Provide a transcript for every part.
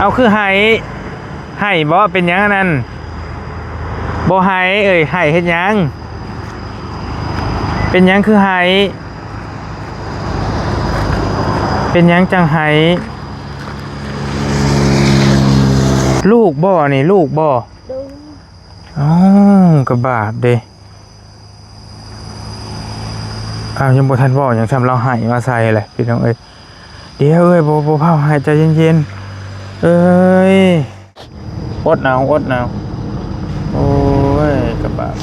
ເຂົາຄືໄຫ້ ໄຫ້ບໍ່? ເປັນຫຍັງອັນນັ້ນ? ບໍ່ໄຫ້ເອີຍ ໄຫ້ເຮັດຫຍັງ? ເປັນຫຍັງຄືໄຫ້? ເປັນຫຍັງຈັ່ງໄຫ້? ລູກບໍ່ນີ້? ລູກບໍ່? ໂດຍ. ອ້າວ ກະບາບເດ້. ອ້າວ ຍັງບໍ່ທັນເວົ້າຫຍັງຊ້ຳ ລາວໄຫ້ມາໃສ່ແຫຼະ ພີ່ນ້ອງເອີຍ. ດຽວເອີຍ ບໍ່ ບໍ່ພາວໄຫ້ ໃຈເຢັນໆ ເອີຍ. ອົດເອົາ ອົດເອົາ. ໂອ້ຍ ກະບາບ.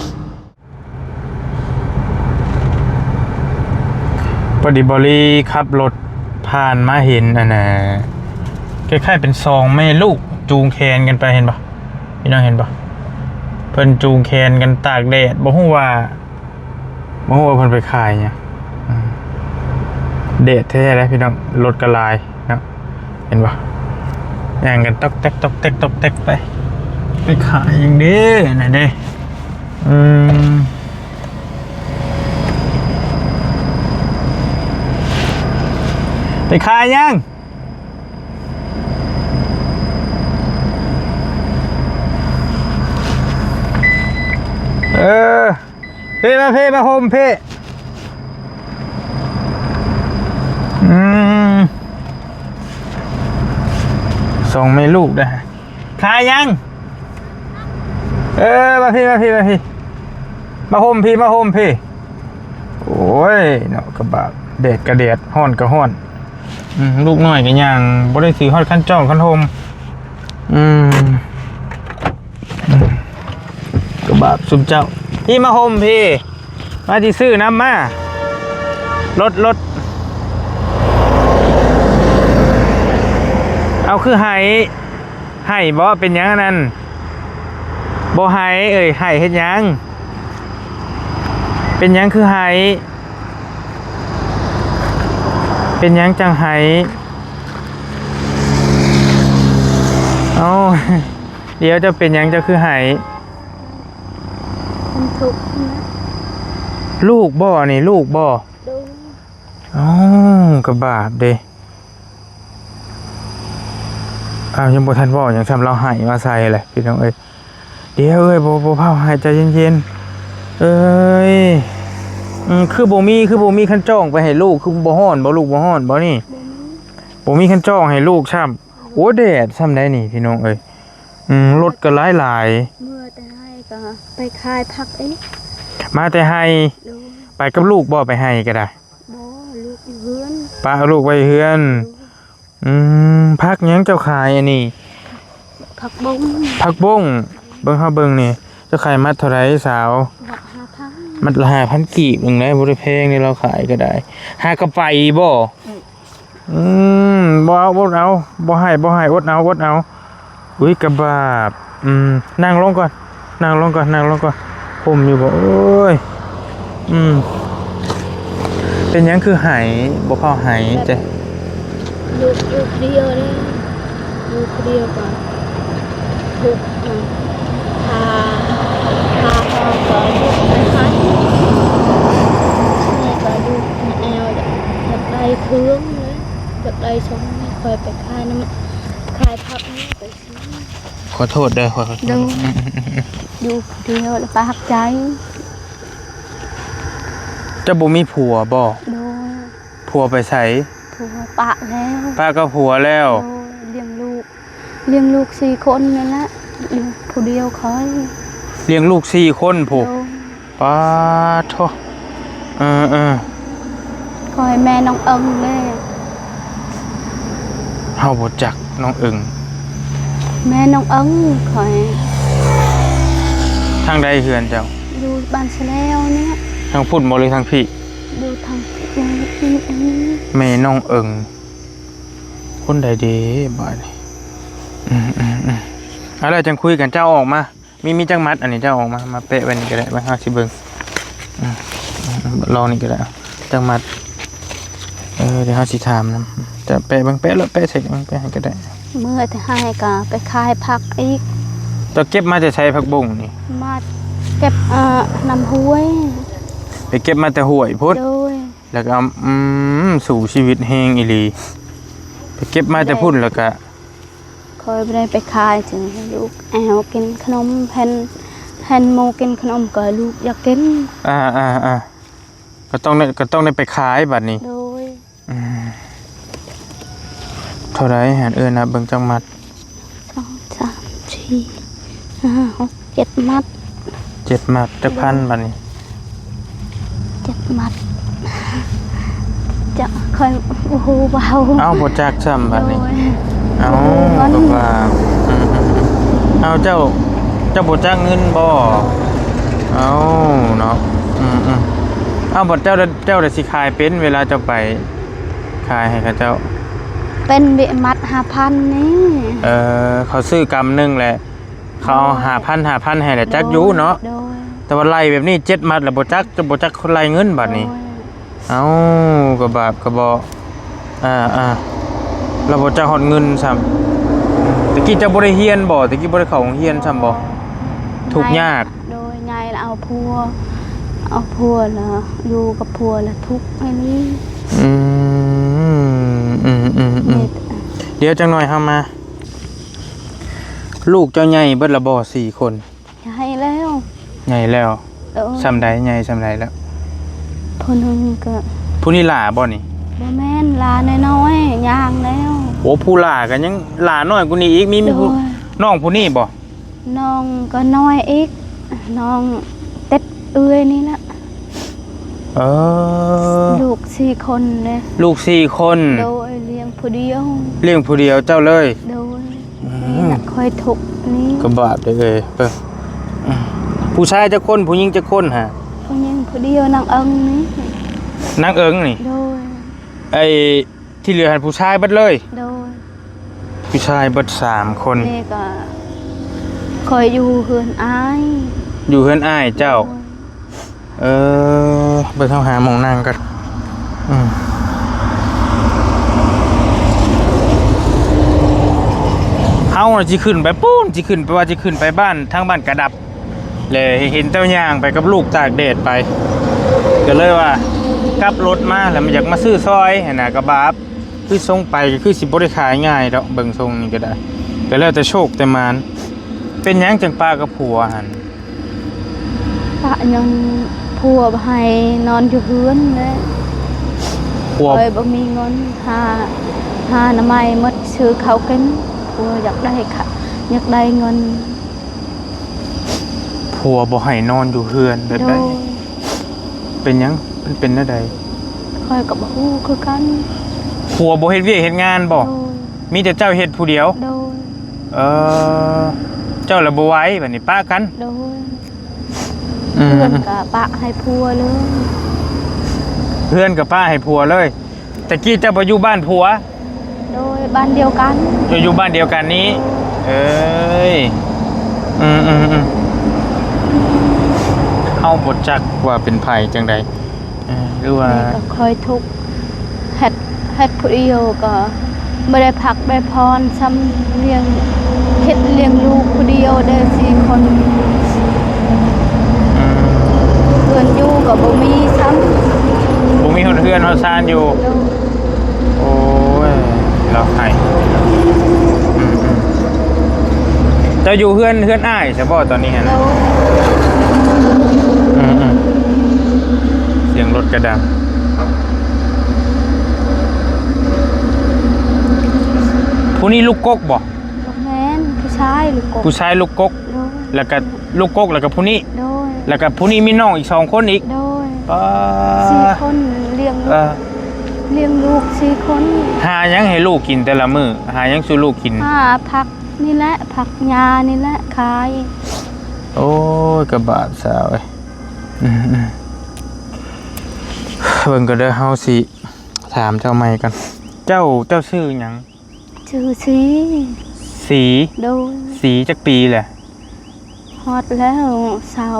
ພໍດີບອລລີຂັບລົດຜ່ານມາເຫັນ ອັນນ່າ ຄ້າຍໆເປັນສອງແມ່ລູກຈູງແຂນກັນໄປ ເຫັນບໍ່? ພີ່ນ້ອງເຫັນບໍ່? ເພິ່ນຈູງແຂນກັນຕາກແດດ ບໍ່ຮູ້ວ່າ ບໍ່ຮູ້ວ່າເພິ່ນໄປຂາຍຫຍັງ. ອືມ ແດດແທ້ໆເດ້ພີ່ນ້ອງ ລົດກໍຫຼາຍເນາະ ເຫັນບໍ່? ຍ່າງກັນຕອກແຕກ ຕອກແຕກ ຕອກແຕກໄປ ໄປຂາຍຫຍັງເດ້ ອັນນັ້ນເດ້. ອືມ ໄປຂາຍຫຍັງ? ເອີ ເພ ມາເພ ມາໂຮມເພ. ອືມ ສອງແມ່ລູກເດ້. ຂາຍຫຍັງ? ເອີ ມາພີ້ ມາພີ້ ມາພີ້ ມາໂຮມພີ້ ມາໂຮມພີ້. ໂອ້ຍເນາະ ກະບາບ ແດດກະແດດ ຮ້ອນກະຮ້ອນ. ອືມ ລູກນ້ອຍກະຍ່າງ ບໍ່ໄດ້ຖືຮອດຄັນຈ້ອງຄັນໂຮມ. ອືມ ອືມ ກະບາບຊຸມເຈົ້າ. ພີ້ ມາໂຮມພີ້. ມາຊິຊື້ນຳມາ ລົດ ລົດ. ເອົາ ຄືໄຫ້? ໄຫ້ບໍ່? ເປັນຫຍັງອັນນັ້ນ? ບໍ່ໄຫ້ເອີຍ ໄຫ້ເຮັດຫຍັງ? ເປັນຫຍັງຄືໄຫ້? ເປັນຫຍັງຈັ່ງໄຫ້? ເອົາ ດຽວ ເຈົ້າເປັນຫຍັງ ເຈົ້າຄືໄຫ້? ມັນທຸກນະ. ລູກບໍ່ນີ້? ລູກບໍ່? ໂດຍ. ເອົາ ກະບາບເດ້. ອ້າວ ຍັງບໍ່ທັນເວົ້າຫຍັງຊ້ຳ ລາວໄຫ້ມາໃສ່ແຫຼະ ພີ່ນ້ອງເອີຍ. ດຽວເອີຍ ບໍ່ ບໍ່ພາວໄຫ້ ໃຈເຢັນໆ ເອີຍ. ອືມ ຄືບໍ່ມີ ຄືບໍ່ມີຄັນຈ້ອງໄປໃຫ້ລູກ? ຄືບໍ່ຮ້ອນບໍ່? ລູກບໍ່ຮ້ອນບໍ່ນີ້? ບໍ່ມີ ບໍ່ມີຄັນຈ້ອງໃຫ້ລູກຊ້ຳ. ໂອ້ ແດດຊ້ຳໃດນີ້ ພີ່ນ້ອງເອີຍ. ອືມ ລົດກໍຫຼາຍໆ. ເມື່ອແຕ່ໄຮ່ກໍໄປຂາຍຜັກເອງ. ມາແຕ່ໄຮ່? ໂດຍ. ໄປກັບລູກບໍ່? ໄປໄຮ່ກໍໄດ້. ບໍ່ ລູກຢູ່ເຮືອນ. ປະລູກໄວ້ເຮືອນ. ໂດຍ. ອືມ ຜັກຫຍັງເຈົ້າຂາຍອັນນີ້? ຜັກບົ້ງ. ຜັກບົ້ງ. ເບິ່ງ ເຮົາເບິ່ງນີ້ ເຈົ້າຂາຍມັດເທົ່າໃດສາວ? ມັດຫ້າພັນ. ມັດລະຫ້າພັນກີບໜຶ່ງໄດ໋ ບໍ່ໄດ້ແພງເດ້ ລາວຂາຍກໍໄດ້ ຫາກະໄປບໍ່? ອືມ. ອືມ ບໍ່ເອົາ ອົດເອົາ ບໍ່ໃຫ້ ບໍ່ໃຫ້ ອົດເອົາ ອົດເອົາ. ອຸ້ຍ ກະບາບ. ອືມ ນັ່ງລົງກ່ອນ ນັ່ງລົງກ່ອນ ນັ່ງລົງກ່ອນ. ຫົ່ມຢູ່ບໍ່? ໂອ້ຍ. ອືມ ເປັນຫຍັງຄືໄຫ້? ບໍ່ພາວໄຫ້ ແບບ ເຈົ້າ ຢູ່ ຢູ່ຜູ້ດຽວເດ້ ຢູ່ຜູ້ດຽວກໍທຸກ ຫາ ຫາ ຫາກໍທຸກໄປໄຫ້ ແມ່ກໍຢູ່ແອວ ຢາກ ຢາກໄດ້ເຄື່ອງເລີຍ ຢາກໄດ້ຊ່ອງ ຂ້ອຍໄປຂາຍນຳ ຂາຍຜັກນີ້ໄປຊື້. ຂໍໂທດເດີ ຂໍໂທດ. ໂດຍ. ຢູ່ຜູ້ດຽວລະປາກໃຈ. ເຈົ້າບໍ່ມີຜົວບໍ່? ໂດຍ. ຜົວໄປໃສ? ຜົວປະແລ້ວ. ປະກັບຜົວແລ້ວ? ໂດຍ. ລ້ຽງລູກ ລ້ຽງລູກສີ່ຄົນນັ້ນລະ ລ້ຽງຜູ້ດຽວຂ້ອຍ. ລ້ຽງລູກສີ່ຄົນພຸ້ນ? ໂດຍ. ປາໂທ. ເອີໆ. ຂ້ອຍແມ່ນ້ອງເອິງເດ້. ເຮົາບໍ່ຈັກນ້ອງເອິງ. ແມ່ນ້ອງເອິງຂ້ອຍ. ທາງໃດເຮືອນເຈົ້າ? ຢູ່ບ້ານສະແລວນີ້. ທາງພຸ້ນບໍ່ ຫຼືທາງພີ້? ຢູ່ທາງ ແມ່ນ້ອງເອິງ ຄົນໃດເດບາດນີ້? ອືມໆໆ ເອົາແລ້ວຈັ່ງຄຸຍກັນ ເຈົ້າອອກມາ. ມີ ມີຈັກມັດ? ອັນນີ້ເຈົ້າເອົາອອກມາ ມາແປະໄວ້ນີ້ກໍໄດ້ ເບິ່ງ ເຮົາຊິເບິ່ງ. ອືມ ລອງນີ້ກໍໄດ້ ຈັກມັດ? ເອີ ດຽວເຮົາຊິຖາມນຳ. ຈະແປະເບິ່ງ ແປະໂລດ ແປະໃສ່ ແປະໃຫ້ກໍໄດ້. ເມື່ອແຕ່ໄຮ່ກໍໄປຂາຍຜັກອີກ. ເຈົ້າເກັບມາແຕ່ໃສ ຜັກບົ້ງນີ້? ມາເກັບ ເອີ ນຳຫ້ວຍ. ໄປເກັບມາແຕ່ຫ້ວຍພຸ້ນ? ໂດຍ. ແລ້ວກໍ ອືມ ສູ້ຊີວິດແຮງອີ່ຫຼີ. ໄປເກັບມາແຕ່ພຸ້ນ ແລ້ວກໍ ເ ຂ້ອຍບໍ່ໄດ້ໄປຂາຍ ຈຶ່ງໃຫ້ລູກແອວກິນຂະໜົມ ເຫັນ ເຫັນໝູ່ກິນຂະໜົມກໍລູກຢາກກິນ. ອ່າໆໆ ກໍຕ້ອງໄດ້ ກໍຕ້ອງໄດ້ໄປຂາຍບັດນີ້. ໂດຍ. ອືມ ເທົ່າໃດຫັ້ນ? ເອີ ນັບເບິ່ງຈັກມັດ? ສອງ ສາມ ສີ່ ຫ້າ ຫົກ ເຈັດມັດ. ເຈັດມັດ ຈັກພັນບັດນີ້? ເຈັດມັດ ຈະ ຂ້ອຍບໍ່ຮູ້ເວົ້າ. ເອົ້າ ບໍ່ຈັກຊ້ຳບັດນີ້. ໂດຍ. ເອົ້າ ບໍ່ຮູ້ເງິນ ກໍວ່າ ອືມໆໆ ເອົ້າ ເຈົ້າ ເຈົ້າບໍ່ຈັກເງິນບໍ່? ເອົ້າ ເນາະ ອືມໆ ເອົ້າ ບັດເຈົ້າ ເຈົ້າໄດ້ຊິຂາຍເປັນ ເວລາເຈົ້າໄປຂາຍໃຫ້ເຂົາເຈົ້າ? ເປັນເບຍມັດຫ້າພັນນີ້. ເອີ ເຂົາຊື້ກຳໜຶ່ງແຫຼະ ເຂົາເອົາຫ້າພັນ ຫ້າພັນໃຫ້ແຫຼະ ຈັກຢູ່ເນາະ. ໂດຍ. ແຕ່ວ່າໄລ່ແບບນີ້ເຈັດມັດແລ້ວ ບໍ່ຈັກ ຈະບໍ່ຈັກຄົນໄລ່ເງິນບັດນີ້. ໂດຍ. ເອົ້າ ກໍບາບກໍບໍ່ ອ່າໆ ລາວບໍ່ຈັກຮອດເງິນຊ້ຳ. ແຕ່ກີ້ເຈົ້າບໍ່ໄດ້ຮຽນບໍ່? ແຕ່ກີ້ບໍ່ໄດ້ເຂົ້າໂຮງຮຽນຊ້ຳບໍ່? ທຸກຍາກ. ໂດຍ. ໃຫຍ່ແລ້ວເອົາຜົວ ເອົາຜົວແລ້ວ ຢູ່ກັບຜົວແລ້ວທຸກອີ່ຫຼີ. ອືມ ອືມໆໆ ດຽວຈັກໜ່ອຍເຮົາມາ. ລູກເຈົ້າໃຫຍ່ເບິດລະບໍ່ ສີ່ຄົນ? ໃຫຍ່ແລ້ວ. ໃຫຍ່ແລ້ວ. ໂດຍ. ສ່ຳໃດ? ໃຫຍ່ສ່ຳໃດແລ້ວ? ຜູ້ໜຶ່ງກໍ ຜູ້ນີ້ຫຼ້າບໍ່ນີ້? ບໍ່ແມ່ນ ຫຼ້ານ້ອຍໆ ຍ່າງແລ້ວ. ໂອ້ ຜູ້ຫຼ້າກໍຍັງຫຼ້ານ້ອຍກວ່ານີ້ອີກ. ມີ ມີຜູ້ ໂດຍ ນ້ອງຜູ້ນີ້ບໍ່? ນ້ອງກໍນ້ອຍອີກ ນ້ອງຕິດເອື້ອຍນີ້ລະ. ເອີ ລູກສີ່ຄົນເດ້. ລູກສີ່ຄົນ. ໂດຍ. ລ້ຽງຜູ້ດຽວ. ລ້ຽງຜູ້ດຽວເຈົ້າເລີຍ? ໂດຍ. ອືມ ນີ້ລະຂ້ອຍທຸກນີ້. ກໍບາບເດ້ເອີຍ. ເອີ ອືມ ຜູ້ຊາຍຈັກຄົນ? ຜູ້ຍິງຈັກຄົນຫະ? ຜູ້ຍິງຜູ້ດຽວ ນາງເອິງນີ້. ນາງເອິງນີ້? ໂດຍ. ໄອ້ທີ່ເຫຼືອຫັ້ນຜູ້ຊາຍເບິດເລີຍ? ໂດຍ. ຜູ້ຊາຍເບິດສາມຄົນ. ນີ້ກໍຂ້ອຍຢູ່ເຮືອນອ້າຍ. ຢູ່ເຮືອນອ້າຍເຈົ້າ. ໂດຍ. ເອີ ເບິ່ງເຮົາຫາໝ່ອງນັ່ງກ່ອນ. ອືມ ເຮົາຊິຂຶ້ນໄປປູ້ນ ຊິຂຶ້ນໄປ ວ່າຊິຂຶ້ນໄປບ້ານ ທາງບ້ານກະດັບ ແລະ ເຫັນເຈົ້າຍ່າງໄປກັບລູກຕາກແດດໄປ ກໍເລີຍວ່າກັບລົດມາ ແລ້ວມັນຢາກມາຊື້ຊອຍຫັ້ນນະ ກະບາບ. ຄືຊົງໄປກໍຄືຊິບໍ່ໄດ້ຂາຍງ່າຍດອກ ເບິ່ງຊົງນີ້ກໍໄດ້ ກໍແລ້ວແຕ່ໂຊກແຕ່ໝານ. ເປັນຫຍັງຈັ່ງປະກັບຜົວຫັ້ນ? ປະຍ້ອນຜົວບໍ່ໃຫ້ນອນຢູ່ເຮືອນແຫຼະ. ຜົວ ຂ້ອຍບໍ່ມີເງິນ ຫາ ຫາໜໍ່ໄມ້ໝົດ ຊື້ເຂົ້າກິນ. ຜົວຢາກໄດ້ ຢາກໄດ້ເງິນ. ຜົວບໍ່ໃຫ້ນອນຢູ່ເຮືອນແບບໃດ? ໂດຍ. ເປັນຫຍັງ? ມັນເປັນແນວໃດ? ຂ້ອຍກໍບໍ່ຮູ້ຄືກັນ. ຜົວບໍ່ເຮັດວຽກເຮັດງານບໍ່? ໂດຍ. ມີແຕ່ເຈົ້າເຮັດຜູ້ດຽວ? ໂດຍ. ເອີ ເຈົ້າລະບໍ່ໄຫວ ບາດນີ້ປະກັນ? ໂດຍ. ອືມ ເຮືອນກໍປະໃຫ້ຜົວເລີຍ. ເຮືອນກໍປະໃຫ້ຜົວເລີຍ. ແຕ່ກີ້ເຈົ້າໄປຢູ່ບ້ານຜົວ? ໂດຍ ບ້ານດຽວກັນ. ເຈົ້າຢູ່ບ້ານດຽວກັນນີ້? ເອີຍ ອືມໆໆ ເຮົາບໍ່ຈັກວ່າເປັນໃຜຈັ່ງໃດ ເອີ ຫຼືວ່າ ນີ້ກໍຄ່ອຍທຸກ ເຮັດ ເຮັດຜູ້ດຽວກໍບໍ່ໄດ້ພັກໄດ້ຜ່ອນຊ້ຳ ລ້ຽງ ຄິດລ້ຽງລູກຜູ້ດຽວໄດ້ສີ່ຄົນ. ອືມ ເຮືອນຢູ່ກໍບໍ່ມີຊ້ຳ. ບໍ່ມີຮອດເຮືອນຮອດຊານຢູ່. ໂດຍ. ໂອ້ຍ ລາວໄຫ້ ອືມໆ ເຈົ້າຢູ່ເຮືອນ ເຮືອນອ້າຍຊະບໍ່ຕອນນີ້ຫັ້ນ? ໂດຍ. ອືມໆ ສຽງລົດກະດັງ. ຜູ້ນີ້ລູກກົກບໍ່? ບໍ່ແມ່ນ ຜູ້ຊາຍລູກກົກ. ຜູ້ຊາຍລູກກົກ. ໂດຍ. ແລ້ວກະລູກກົກ ແລ້ວກະຜູ້ນີ້. ໂດຍ. ແລ້ວກະຜູ້ນີ້ມີນ້ອງອີກສອງຄົນອີກ. ໂດຍ. ປາ ສີ່ຄົນລ້ຽງ ເອີ ລ້ຽງລູກສີ່ຄົນ. ຫາຫຍັງໃຫ້ລູກກິນແຕ່ລະມື້? ຫາຫຍັງສູ່ລູກກິນ? ຫາຜັກນີ້ແຫຼະ ຜັກຫຍ້ານີ້ແຫຼະຂາຍ. ໂອ້ຍ ກະບາບສາວເອີຍ. ອືມໆ ເບິ່ງກ່ອນເດີ ເຮົາຊິຖາມເຈົ້າໃໝ່ກ່ອນ. ເຈົ້າ ເຈົ້າຊື່ຫຍັງ? ຊື່ສີ. ສີ? ໂດຍ. ສີຈັກປີແຫຼະ? ຮອດແລ້ວ ຊາວ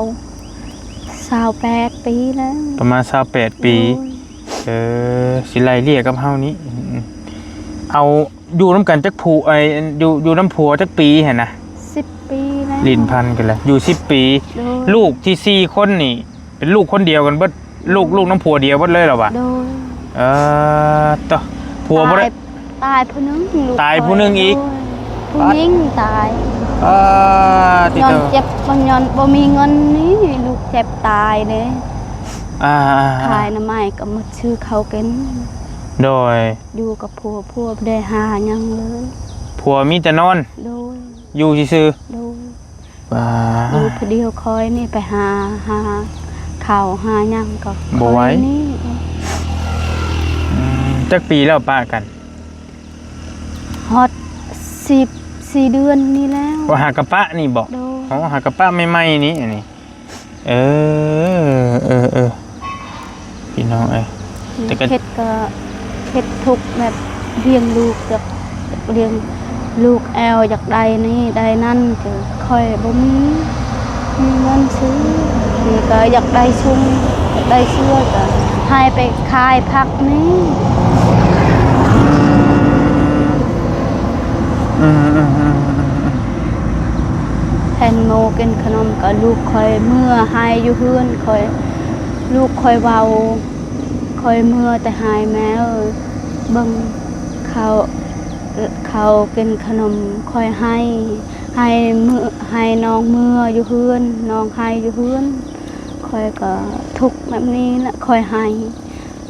ຊາວແປດປີແລ້ວ. ປະມານຊາວແປດປີ. ໂດຍ. ເອີ ຊິໄລ່ເລ່ຍກັບເຮົານີ້. ເອົາ ຢູ່ນຳກັນຈັກຜູ້ ເອີຍ ຢູ່ ຢູ່ນຳຜົວຈັກປີຫັ້ນນະ? ສິບປີແລ້ວ. ຫຼິ້ນພັນກັນແຫຼະ ຢູ່ສິບປີ. ໂດຍ. ລູກທີ່ສີ່ຄົນນີ້ ເປັນລູກຄົນດຽວກັນເບິດ. ລູກ ລູກນຳຜົວດຽວເບິດເລີຍລະຫວາ? ໂດຍ. ເອີ ໂຕ ຜົວບໍ່ໄດ້ ຕາຍ ຕາຍຜູ້ໜຶ່ງ ລູກ ຕາຍຜູ້ໜຶ່ງອີກ. ໂດຍ. ຍິງຕາຍ ອ່າ ຕິດ ຍ້ອນເຈັບ ຍ້ອນບໍ່ມີເງິນນີ້ ລູກເຈັບຕາຍເດ້ ອ່າ ຂາຍໜໍ່ໄມ້ກໍໝົດຊື້ເຂົ້າກິນ ໂດຍ ຢູ່ກັບຜົວ ຜົວບໍ່ໄດ້ຫາຫຍັງເລີຍ ຜົວມີແຕ່ນອນ ໂດຍ ຢູ່ຊື່ໆ ໂດຍ ວ່າ ຢູ່ຜູ້ດຽວ ຂ້ອຍນີ້ໄປຫາ ຫາເຂົ້າຫາຫຍັງກໍ ບໍ່ໄຫວ ຂ້ອຍນີ້ ອືມ ຈັກປີແລ້ວປະກັນ? ຮອດສິບສີ່ເດືອນນີ້ແລ້ວ ວ່າຫາກະປະນີ້ບໍ? ໂດຍ ອໍ ຫາກະປະໃໝ່ໆນີ້ ອັນນີ້ ເອີ ເອີ ເອີ ພີ່ນ້ອງເອີຍ ແຕ່ກໍ ເຮັດກໍເຮັດທຸກແບບລ້ຽງລູກ ຢາກ ຢາກລ້ຽງລູກແອວ ຢາກໄດ້ນີ້ໄດ້ນັ້ນ ແຕ່ຂ້ອຍບໍ່ມີ ມີເງິນຊື້ ນີ້ກໍຢາກໄດ້ຊຸ່ງ ຢາກໄດ້ເສື້ອ ກໍໃຫ້ໄປຂາຍຜັກນີ້ ອືມ ແທນໝູກິນຂະໜົມ ກໍລູກຂ້ອຍເມືອໄຫ້ຢູ່ເຮືອນ ຂ້ອຍ ລູກຂ້ອຍເວົ້າ ຂ້ອຍເມືອແຕ່ໄຫ້ ແມ່ເອີຍ ເບິ່ງເຂົາ ເຂົາກິນຂະໜົມ ຂ້ອຍໄຫ້ ໃຫ້ເມືອ ໃຫ້ນ້ອງເມືອຢູ່ເຮືອນ ນ້ອງໄຫ້ຢູ່ເຮືອນ ຂ້ອຍກໍທຸກແບບນີ້ແຫຼະ ຂ້ອຍໄຫ້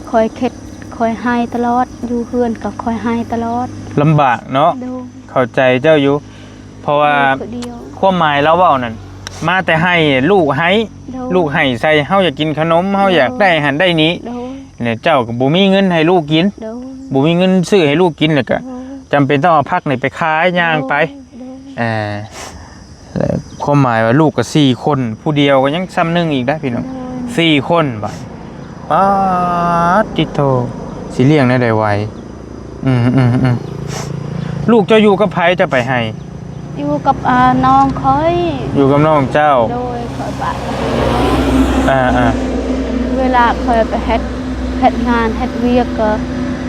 ຂ້ອຍເຂັດ ຂ້ອຍໄຫ້ຕະຫຼອດ ຢູ່ເຮືອນກໍຂ້ອຍໄຫ້ຕະຫຼອດ ລຳບາກເນາະ ໂດຍ ເຂົ້າໃຈເຈົ້າຢູ່ ເພາະວ່າ ຢູ່ຜູ້ດຽວ ຄວາມໝາຍລາວເວົ້ານັ້ນ ມາແຕ່ໄຫ້ ລູກໄຫ້ ໂດຍ ລູກໄຫ້ໃສ່ ເຮົາຢາກກິນຂະໜົມ ເຮົາຢາກໄດ້ຫັ້ນໄດ້ນີ້ ໂດຍ ແລ້ວເຈົ້າກໍບໍ່ມີເງິນໃຫ້ລູກກິນ ໂດຍ ບໍ່ມີເງິນຊື້ໃຫ້ລູກກິນ ແລ້ວກໍ ໂດຍ ຈຳເປັນຕ້ອງເອົາຜັກນີ້ໄປຂາຍ ໂດຍ ຍ່າງໄປ ໂດຍ ອ່າ ແລ້ວຄວາມໝາຍວ່າລູກກໍສີ່ຄົນ ຜູ້ດຽວກໍຍັງສ່ຳໜຶ່ງອີກໄດ໋ພີ່ນ້ອງ ໂດຍ ສີ່ຄົນບາດ ປາດຕິໂທ ຊິລ້ຽງແນວໃດໄຫວ? ອືມໆໆ ລູກເຈົ້າຢູ່ກັບໃຜ ເຈົ້າໄປໄຫ້? ຢູ່ກັບ ອ່າ ນ້ອງຂ້ອຍ ຢູ່ກັບນ້ອງເຈົ້າ ໂດຍ ຂ້ອຍປະ ອ່າໆ ເວລາຂ້ອຍໄປເຮັດ ເຮັດງານເຮັດວຽກ ກໍ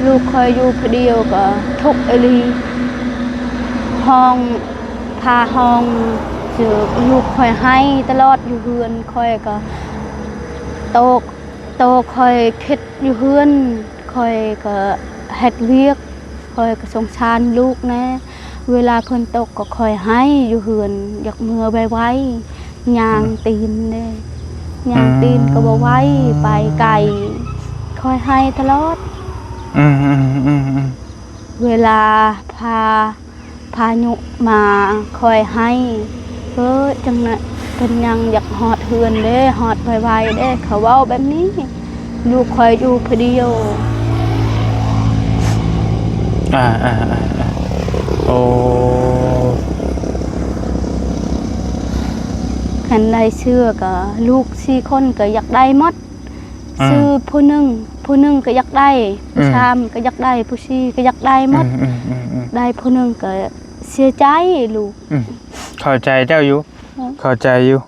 ລູກຂ້ອຍຢູ່ຜູ້ດຽວ ກໍທຸກອີ່ຫຼີ ຮ້ອງ ພາຮ້ອງ ຄືລູກຂ້ອຍໄຫ້ຕະຫຼອດຢູ່ເຮືອນ ຂ້ອຍກໍໂຕ ໂຕຂ້ອຍຄິດຢູ່ເຮືອນ ຂ້ອຍກໍເຮັດວຽກ ຂ້ອຍກໍສົງສານລູກແດ່ ເວລາຝົນຕົກກໍຂ້ອຍໄຫ້ຢູ່ເຮືອນ ຢາກເມືອໄວໆ ຍ່າງຕີນເດ້ ຍ່າງຕີນກໍບໍ່ໄວ ອືມ ໄປໄກ ຂ້ອຍໄຫ້ຕະຫຼອດ ອືມໆໆໆ ເວລາພາ ພາຍຸມາຂ້ອຍໄຫ້ ເອີ ຈັ່ງນັ້ນ ເປັນຫຍັງຢາກຮອດເຮືອນເດ້ ຮອດໄວໆເດ້ ເຂົາເວົ້າແບບນີ້ ລູກຂ້ອຍຢູ່ຜູ້ດຽວ ອ່າໆໆໆ ໂອ້ ຄັນໄດ້ເສື້ອກໍລູກສີ່ຄົນກໍຢາກໄດ້ໝົດ ອືມ ຊື້ຜູ້ໜຶ່ງ ຜູ້ໜຶ່ງກໍຢາກໄດ້ ອືມ ຜູ້ສາມກໍຢາກໄດ້ ຜູ້ສີ່ກໍຢາກໄດ້ໝົດ ອືມໆໆໆ ໄດ້ຜູ້ໜຶ່ງກໍເສຍໃຈລູກ ອືມ ເຂົ້າໃຈເຈົ້າຢູ່ ເອີ ເຂົ້າໃຈຢູ່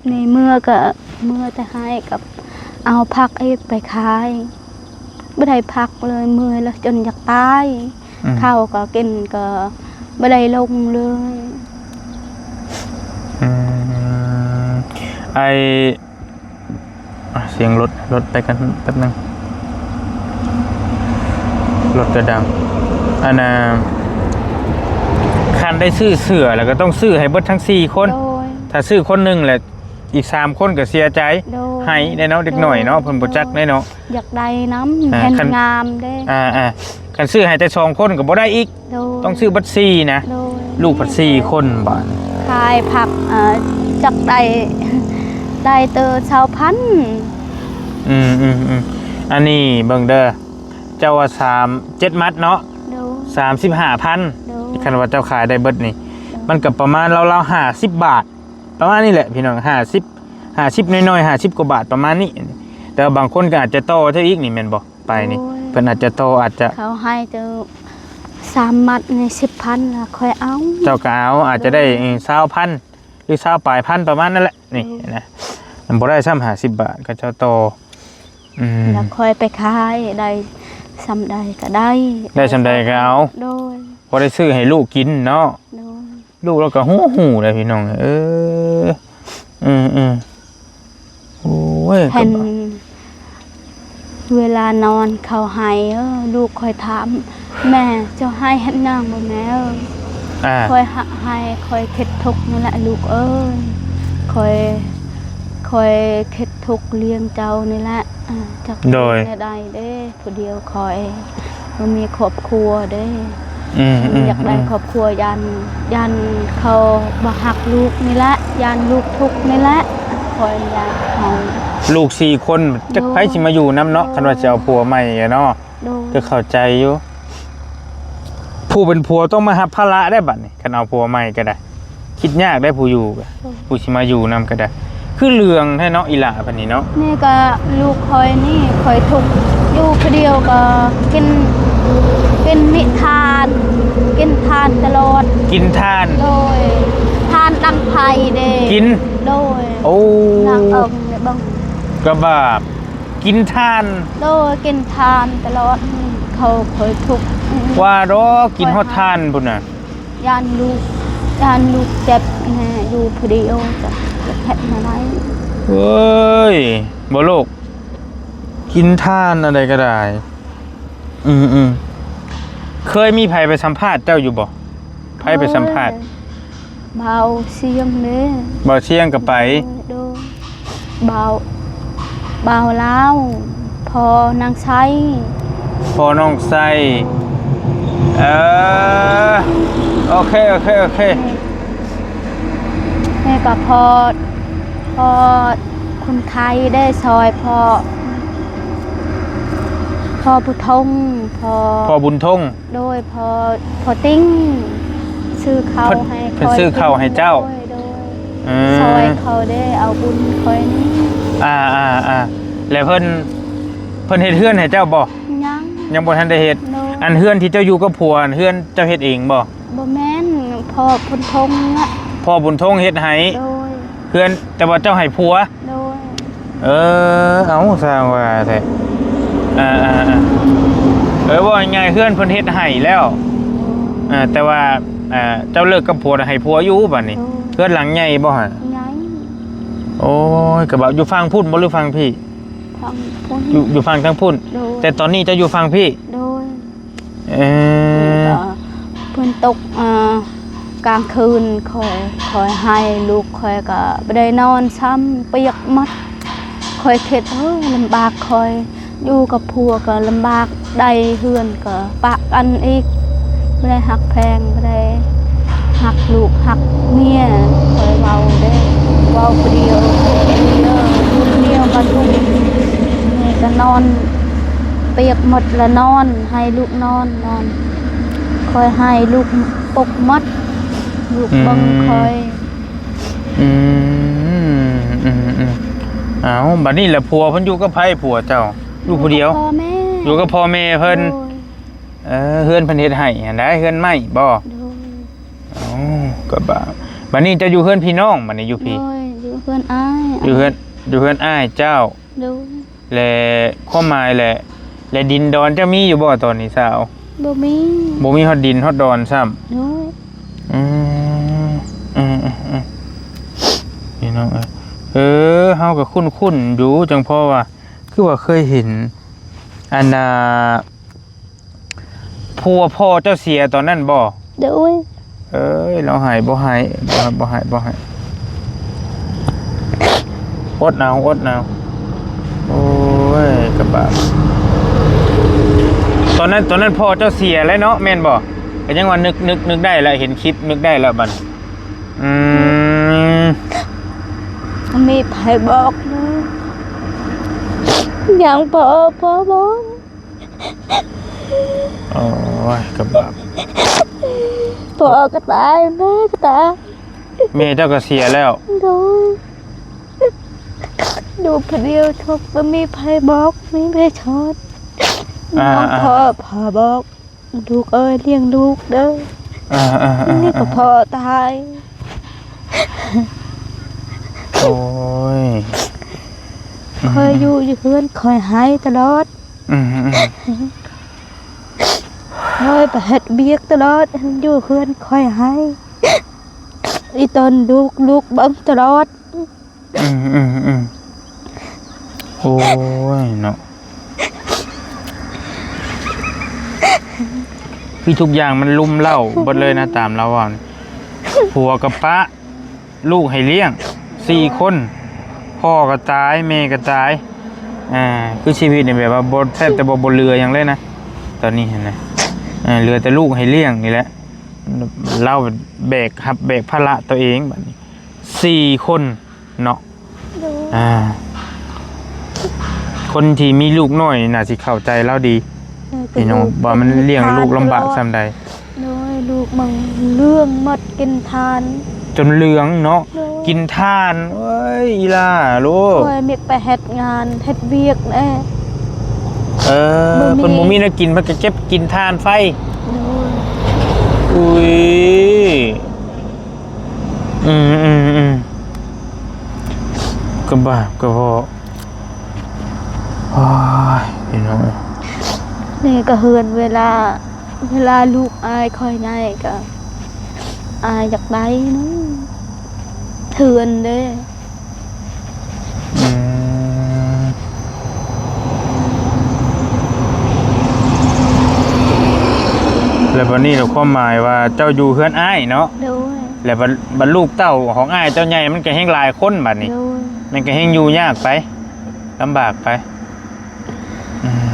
ນີ້ເມືອກໍເມືອແຕ່ໄຫ້ກັບເອົາຜັກເອງໄປຂາຍ ບໍ່ໄດ້ພັກເລີຍ ເມື່ອຍແລ້ວຈົນຢາກຕາຍ ອືມ ເຂົ້າກໍກິນກໍບໍ່ໄດ້ລົງເລີຍ ອືມ ໄອ້ ອ່ະ ສຽງລົດ ລົດໄປກັນແປັບໜຶ່ງ ລົດກະດັງ ອັນນ່າ ຄັນໄດ້ຊື້ເສື້ອແລ້ວກໍຕ້ອງຊື້ໃຫ້ເບິດທັງສີ່ຄົນ ໂດຍ ຖ້າຊື້ຄົນໜຶ່ງແລ້ວອີກສາມຄົນກໍເສຍໃຈ ໂດຍ ໃຫ້ໄດ້ເນາະ ເດັກນ້ອຍເນາະ ໂດຍ ເພິ່ນບໍ່ຈັກໄດ້ເນາະ ຢາກໄດ້ນຳ ອ່າ ແຜ່ນ ຄັນ ງາມເດ້ ອ່າໆ ຄັນຊື້ໃຫ້ແຕ່ສອງຄົນກໍບໍ່ໄດ້ອີກ ໂດຍ ຕ້ອງຊື້ເບິດສີ່ນະ ໂດຍ ລູກພັດສີ່ຄົນບາດ ຂາຍຜັກ ເອີ ຈັກໄດ້ ໄດ້ເຕີຊາວພັນ ອືມໆໆ ອັນນີ້ເບິ່ງເດີ ເຈົ້າວ່າສາມ ເຈັດມັດເນາະ ໂດຍ ສາມສິບຫ້າພັນ ໂດຍ ຄັນວ່າເຈົ້າຂາຍໄດ້ເບິດນີ້ ໂດຍ ມັນກໍປະມານລາວໆຫ້າສິບບາດ ປະມານນີ້ແຫຼະພີ່ນ້ອງ ຫ້າສິບ ຫ້າສິບໜ້ອຍໆ ຫ້າສິບກວ່າບາດປະມານນີ້ ແຕ່ວ່າບາງຄົນກໍອາດຈະຕໍ່ເຈົ້າອີກນີ້ແມ່ນບໍ່? ໄປນີ້ ໂອ້ຍ ເພິ່ນອາດຈະຕໍ່ ອາດຈະ ເຂົາໃຫ້ເຈົ້າສາມມັດນີ້ສິບພັນລະ ຂ້ອຍເອົາ ເຈົ້າກໍເອົາ ອາດຈະໄດ້ ໂດຍ ຊາວພັນ ຫຼື ຊາວປາຍພັນປະມານນັ້ນແຫຼະ ນີ້ ໂດຍ ນະ ມັນບໍ່ໄດ້ຊ້ຳຫ້າສິບບາດ ເຂົາເຈົ້າຕໍ່ ອືມ ແລ້ວຂ້ອຍໄປຂາຍໄດ້ສ່ຳໃດກໍໄດ້ ໄດ້ສ່ຳໃດກໍເອົາ ໂດຍ ພໍໄດ້ຊື້ໃຫ້ລູກກິນເນາະ ໂດຍ ລູກລາວກໍຮູ້ ຮູ້ແຫຼະພີ່ນ້ອງ ເອີ ອືມໆ ໂອ້ຍ ເຫັນ ກໍ ເວລານອນເຂົາໄຫ້ ເອີ ລູກຂ້ອຍຖາມ ແມ່ ເຈົ້າໄຫ້ເຮັດຫຍັງບໍ່ແມ່ເອີຍ? ອ່າ ຂ້ອຍຫາກໃຫ້ ຂ້ອຍເຂັດທຸກນີ້ແຫຼະລູກເອີຍ ຂ້ອຍ ຂ້ອຍເຂັດທຸກລ້ຽງເຈົ້ານີ້ແຫຼະ ອ່າ ຈັກ ໂດຍ ເຮັດແນວໃດເດ້ ຜູ້ດຽວຂ້ອຍ ບໍ່ມີຄອບຄົວເດ້ ອືມ ຢາກໄດ້ ອືມ ຄອບຄົວ ຢ້ານ ຢ້ານເຂົາບໍ່ຮັກລູກນີ້ແຫຼະ ຢ້ານລູກທຸກນີ້ແຫຼະ ຂ້ອຍຢາກໃຫ້ ລູກສີ່ຄົນ ຈັກ ໂດຍ ໃຜຊິມາຢູ່ນຳເນາະ ໂດຍ ຄັນວ່າຊິເອົາຜົວໃໝ່ເນາະ ໂດຍ ກໍເຂົ້າໃຈຢູ່ ຜູ້ເປັນຜົວຕ້ອງມາຮັບພາລະໄດ້ບັດນີ້ ຄັນເອົາຜົວໃໝ່ກໍໄດ້ ຄິດຍາກໄດ້ຜູ້ຢູ່ກໍ ໂອ້ ຜູ້ຊິມາຢູ່ນຳກໍໄດ້ ຄືເລື່ອງແທ້ເນາະ ອີຫຼ້າບັດນີ້ເນາະ ນີ້ກໍລູກຂ້ອຍນີ້ ຂ້ອຍທຸກ ຢູ່ຜູ້ດຽວກໍກິນ ກິນມິທານ ກິນທານຕະຫຼອດ ກິນຖ່ານ ໂດຍ ຖ່ານດັງໄຟເດ້ ກິນ ໂດຍ ໂອ້ ນັ່ງເອົາເບິ່ງ ກໍບາບ ກິນຖ່ານ ໂດຍ ກິນຖ່ານຕະຫຼອດ ເຂົາ ຂ້ອຍທຸກ ວ່າດອກ ກິນຮອດຖ່ານພຸ້ນນະ ຢ້ານລູກ ຢ້ານລູກເຈັບແນ່ ຢູ່ຜູ້ດຽວ ຈະ ຈະເຮັດແນວໃດ ເອີຍ ບໍ່ລູກ ກິນຖ່ານອັນໃດກໍໄດ້ ອືມໆ ເຄີຍມີໃຜໄປສຳພາດເຈົ້າຢູ່ບໍ່? ໃຜໄປສຳພາດ? ໂອ້ຍ ບ່າວຊຽງເດ້ ບ່າວຊຽງກໍໄປ ໂດຍ ໂດຍ ບ່າວ ບ່າວລາວ ພໍ່ນາງໄຊ ພໍ່ນ້ອງໄຊ ເອີ ໂອເຄ ໂອເຄ ໂອເຄ ແມ່ກໍພໍ່ ພໍ່ຄຸນໄຄເດ້ ຊ່ອຍພໍ່ ພໍ່ບຸນທົງ ພໍ່ ພໍ່ບຸນທົງ ໂດຍ ພໍ່ ພໍ່ຕິງ ຊື້ເຂົ້າ ເພິ່ນ ໃຫ້ ເພິ່ນຊື້ເຂົ້າໃຫ້ເຈົ້າ ໂດຍ ໂດຍ ອືມ ຊ່ອຍເຂົາເດ້ ເອົາບຸນຂ້ອຍນີ້ ອ່າໆໆ ແລ້ວເພິ່ນ ເພິ່ນເຮັດເຮືອນໃຫ້ເຈົ້າບໍ່? ຍັງ ຍັງບໍ່ທັນໄດ້ເຮັດ ໂດຍ ອັນເຮືອນທີ່ເຈົ້າຢູ່ກັບຜົວ ເຮືອນເຈົ້າເຮັດເອງບໍ່? ບໍ່ແມ່ນ ພໍ່ບຸນທົງນະ ພໍ່ບຸນທົງເຮັດໃຫ້ ໂດຍ ເຮືອນ ແຕ່ວ່າເຈົ້າໃຫ້ຜົວ ໂດຍ ເອີ ເອົາ ຊ່າງວ່າແທ້ ອ່າໆໆ ເອີ ເວົ້າງ່າຍໆ ເຮືອນເພິ່ນເຮັດໃຫ້ແລ້ວ ອ່າ ແຕ່ວ່າ ອ່າ ເຈົ້າເລີກກັບຜົວ ໃຫ້ຜົວຢູ່ບັດນີ້ ໂດຍ ເຮືອນຫຼັງໃຫຍ່ບໍ່ຫະ? ໃຫຍ່ ໂອ້ຍ ກະບະ ຢູ່ຝັ່ງພຸ້ນບໍ່ ຫຼືຝັ່ງພີ້? ຝັ່ງພຸ້ນ ຢູ່ ຢູ່ຝັ່ງທາງພຸ້ນ ໂດຍ ແຕ່ຕອນນີ້ເຈົ້າຢູ່ຝັ່ງພີ້ ໂດຍ ເອີ ແລ້ວກໍຝົນຕົກ ອ່າ ກາງຄືນຂ້ອຍ ຂ້ອຍໄຫ້ ລູກຂ້ອຍກໍບໍ່ໄດ້ນອນຊ້ຳ ປຽກໝົດ ຂ້ອຍຄິດ ໂອ້ ລຳບາກຂ້ອຍ ຢູ່ກັບຜົວກໍລຳບາກ ໄດ້ເຮືອນກໍປະກັນອີກ ບໍ່ໄດ້ຮັກແພງ ບໍ່ໄດ້ຮັກລູກຮັກເມຍ ຂ້ອຍເວົ້າເດ້ ເວົ້າຜູ້ດຽວ ເດີ ຢູ່ຜູ້ດຽວກໍທຸກ ແມ່ກໍນອນ ປຽກໝົດລະນອນ ໃຫ້ລູກນອນ ນອນ ຂ້ອຍໃຫ້ລູກປົກໝົດ ລູກເບິ່ງ ອືມ ຂ້ອຍ ອືມ ອືມໆ ເອົາ ບັດນີ້ລະຜົວເພິ່ນຢູ່ກັບໃຜ ຜົວເຈົ້າ? ຢູ່ຜູ້ດຽວ ຢູ່ກັບພໍ່ແມ່ ຢູ່ກັບພໍ່ແມ່ເພິ່ນ ໂດຍ ເອີ ເຮືອນເພິ່ນເຮັດໃຫ້ຫັ້ນໃດ ເຮືອນໄມ້ບໍ່? ໂດຍ ເອົ້າ ກໍບາ ບັດນີ້ເຈົ້າຢູ່ເຮືອນພີ່ນ້ອງ ບັດນີ້ຢູ່ພີ້ ໂດຍ ຢູ່ເຮືອນອ້າຍ ຢູ່ເຮືອນ ຢູ່ເຮືອນອ້າຍເຈົ້າ ໂດຍ ແລະ ຄວາມໝາຍແຫຼະ ແລະ ດິນດອນເຈົ້າມີຢູ່ບໍ່ຕອນນີ້ສາວ? ບໍ່ມີ ບໍ່ມີຮອດດິນຮອດດອນຊ້ຳ ໂດຍ ອືມ ອືມໆໆ ພີ່ນ້ອງເອີຍ ເອີ ເຮົາກໍຄຸ້ນໆຢູ່ ຈັ່ງພໍວ່າ ຄືວ່າເຄີຍເຫັນ ອັນນ່າ ຜົວພໍ່ເຈົ້າເສຍຕອນນັ້ນບໍ່? ໂດຍ ເອີຍ ລາວໃຫ້ບໍ່ໃຫ້ ບໍ່ໃຫ້ ບໍ່ໃຫ້ ບໍ່ໃຫ້ ອົດເອົາ ອົດເອົາ ໂອ້ຍ ກະບາບ ຕອນນັ້ນ ຕອນນັ້ນພໍ່ເຈົ້າເສຍແລ້ວເນາະ ແມ່ນບໍ່? ກໍຍັງວ່ານຶກ ນຶກ ນຶກໄດ້ລະ ເຫັນຄລິບ ນຶກໄດ້ລະບັດ ອືມ ມີໃຜບອກເລີຍ ຍັງພໍ ພໍບອກ ໂອ້ຍ ກະບາບ ພໍ່ກໍຕາຍ ແມ່ກໍຕາຍ ແມ່ເຈົ້າກໍເສຍແລ້ວ ໂດຍ ຢູ່ຜູ້ດຽວທຸກ ບໍ່ມີໃຜບອກ ບໍ່ມີໃຜສອນ ອ່າ ນ້ອງ ອ່າ ພໍ່ ພໍ່ບອກ ລູກເອີຍ ລ້ຽງລູກເດີ ອ່າໆໆໆ ນີ້ກໍພໍ່ຕາຍ ໂອ້ຍ ຂ້ອຍຢູ່ ຢູ່ເຮືອນ ຂ້ອຍໄຫ້ຕະຫຼອດ ອືມ ຂ້ອຍໄປເຮັດວຽກຕະຫຼອດ ຢູ່ເຮືອນຂ້ອຍໄຫ້ ອີຕອນລູກ ລູກເບິ່ງຕະຫຼອດ ອືມໆໆ ໂອ້ຍເນາະ. ຄືທຸກຢ່າງມັນລຸມເລົ້າເບິດເລີຍນະ ຕາມລາວເວົ້ານີ້ ຜົວກໍປະ ລູກໃຫ້ລ້ຽງສີ່ຄົນ ພໍ່ກໍຕາຍ ແມ່ກໍຕາຍ ອ່າ ຄືຊີວິດນີ້ແບບວ່າບໍ່ ແທບແຕ່ບໍ່ ບໍ່ເຫຼືອຫຍັງເລີຍນະ ຕອນນີ້ຫັ້ນນະ ເຫຼືອແຕ່ລູກໃຫ້ລ້ຽງນີ້ແຫຼະ ລາວແບກ ຮັບແບກພາລະຕົວເອງບັດນີ້ ສີ່ຄົນເນາະ ໂດຍ ອ່າ ຄົນທີ່ມີລູກນ້ອຍນີ້ໜ້າຊິເຂົ້າໃຈລາວດີ ໂດຍ ພີ່ນ້ອງ ວ່າມັນລ້ຽງລູກລຳບາກສ່ຳໃດ ໂດຍ ລູກມັນເຫຼືອງໝົດ ກິນຖ່ານ ຈົນເຫຼືອງເນາະ ໂດຍ ກິນຖ່ານ ເອີຍ ອີ່ຫຼ້າໂລ ຂ້ອຍມັກໄປເຮັດງານ ເຮັດວຽກແດ່ ເອີ ບໍ່ມີ ເພິ່ນບໍ່ມີແນວກິນ ເພິ່ນກໍເກັບກິນຖ່ານໄຟ ໂດຍ ອຸ້ຍ ອືມ ອືມ ອືມ ກໍບາບກໍພໍ ໂອ້ຍ ພີ່ນ້ອງເອີຍ ນີ້ກໍເຮືອນ ເວລາ ເວລາລູກອ້າຍຂ້ອຍໃຫຍ່ກໍ ອ້າຍຢາກໄດ້ນະ ເຮືອນເດ້ ອືມ ແລ້ວບັດນີ້ລະ ຄວາມໝາຍວ່າເຈົ້າຢູ່ເຮືອນອ້າຍເນາະ ໂດຍ ແລ້ວບັດ ບັດລູກເຕົ້າຂອງອ້າຍເຈົ້າໃຫຍ່ ມັນກໍແຮ່ງຫຼາຍຄົນບັດນີ້ ໂດຍ ມັນກໍແຮ່ງຢູ່ຍາກໄປ ລຳບາກໄປ ອືມ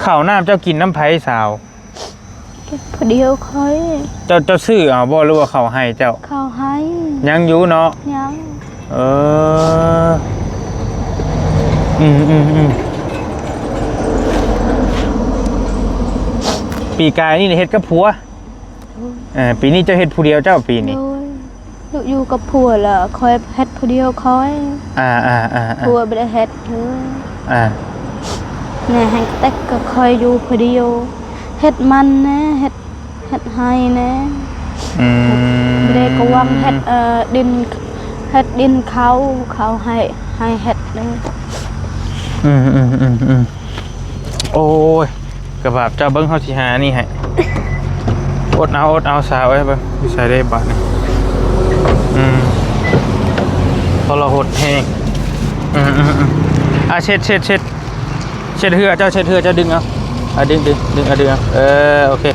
ເຂົ້ານ້ຳເຈົ້າກິນນຳໃຜສາວ? ກິນຜູ້ດຽວຂ້ອຍ ເຈົ້າ ເຈົ້າຊື້ເອົາບໍ່ ຫຼືວ່າເຂົາໃຫ້ເຈົ້າ? ເຂົາໃຫ້ ຍັງຢູ່ເນາະ ຍັງ ເອີ ອືມໆໆ ປີກາຍນີ້ເຮັດກັບຜົວ ໂດຍ ເອີ ປີນີ້ເຈົ້າເຮັດຜູ້ດຽວເຈົ້າ ປີນີ້ ໂດຍ ຢູ່ ຢູ່ກັບຜົວລະ ຂ້ອຍເຮັດຜູ້ດຽວຂ້ອຍ ອ່າໆໆໆ ຜົວບໍ່ໄດ້ເຮັດເລີຍ ອ່າ ແນ່ ແຮ່ງແຕ່ກໍຂ້ອຍຢູ່ຜູ້ດຽວ ເຮັດມັນແນ່ ເຮັດ ເຮັດໄຮ່ແນ່ ອືມ ບໍ່ໄດ້ກະຫວັງເຮັດ ເອີ ດິນ ເຮັດດິນເຂົາ ເຂົາໃຫ້ ໃຫ້ເຮັດເດີ ອືມໆໆໆ ໂອ້ຍ ກະບາບເຈົ້າ ເບິ່ງເຮົາຊິຫານີ້ໃຫ້ ອົດເອົາ ອົດເອົາສາວເອີຍ ເບິ່ງຢູ່ໃສເດ້ບາດນີ້ ອືມ ທໍລະຫົດແຮງ ອືມໆໆ ອ່າ ເຊັດ ເຊັດ ເຊັດ ເຊັດເຫື່ອ ເຈົ້າເຊັດເຫື່ອ ເຈົ້າດຶງເອົາ ອ່າ ດຶງ ດຶງ ດຶງ ອ່າ ດຶງເອົາ ເອີ ໂອເຄ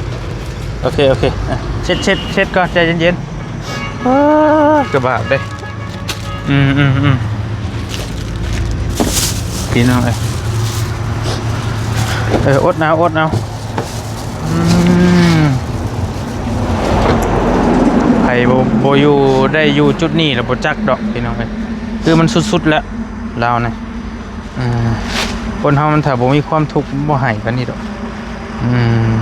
ໂອເຄ ໂອເຄ ອ່າ ເຊັດ ເຊັດ ເຊັດກ່ອນ ໃຈເຢັນໆ ເອີ ກະບາບເດ້ ອືມໆໆ ພີ່ນ້ອງເອີຍ ເອີ ອົດເອົາ ອົດເອົາ ອືມ ໃຜບໍ່ ບໍ່ຢູ່ ໄດ້ຢູ່ຈຸດນີ້ລະບໍ່ຈັກດອກ ພີ່ນ້ອງເອີຍ ຄືມັນສຸດໆແລ້ວ ລາວນະ ອ່າ ຄົນເຮົາມັນຖ້າບໍ່ມີຄວາມທຸກ ມັນບໍ່ໃຫ້ປານນີ້ດອກ ອືມ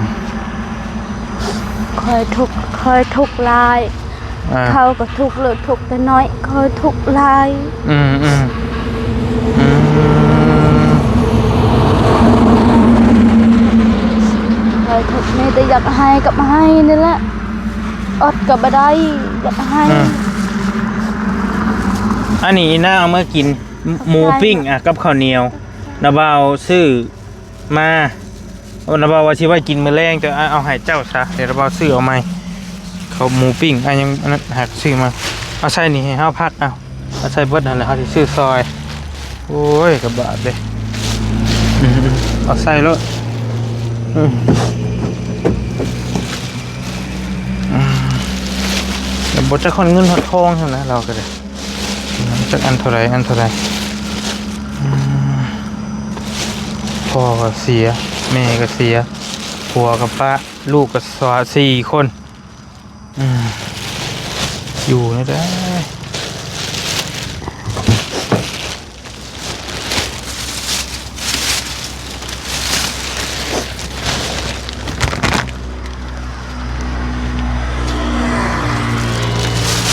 ຂ້ອຍທຸກ ຂ້ອຍທຸກຫຼາຍ ອ່າ ເຂົາກໍທຸກເລີຍ ທຸກແຕ່ນ້ອຍ ຂ້ອຍທຸກຫຼາຍ ອືມໆ ອືມ ຂ້ອຍທຸກ ມີແຕ່ຢາກໄຫ້ກັບໄຫ້ນີ້ແຫຼະ ອົດກໍບໍ່ໄດ້ ຢາກໄຫ້ ອືມ ອັນນີ້ອີ່ນາເອົາມາກິນ ໝູ ປີ້ງ ອ່ະ ກັບເຂົ້າໜຽວ ນ້າບ່າວຊື້ມາ ໂອ້ ນ້າບ່າວວ່າຊິໄວ້ກິນມື້ແລງ ແຕ່ເອົາໃຫ້ເຈົ້າຊະ ດຽວນ້າບ່າວຊື້ເອົາໃໝ່ ເຂົ້າໝູປີ້ງ ອັນຫຍັງ ອັນນັ້ນຫາກຊື້ມາ ເອົາໃສ່ນີ້ໃຫ້ເຮົາພັກ ເອົາ ເອົາໃສ່ເບິດຫັ້ນແຫຼະ ເຮົາຊິຊື້ຊອຍ ໂອ້ຍ ກະບາບເດ້ ອືມ ເອົາໃສ່ໂລດ ອືມ ອືມ ແລ້ວບໍ່ຈັກຮອດເງິນຮອດທອງຊັ້ນນະ ລາວກໍໄດ້ ຈັກອັນເທົ່າໃດ ອັນເທົ່າໃດ ອືມ ພໍ່ກໍເສຍ ແມ່ກໍເສຍ ຜົວກໍປະ ລູກກໍສາ ສີ່ຄົນ ອືມ ຢູ່ແນວໃດ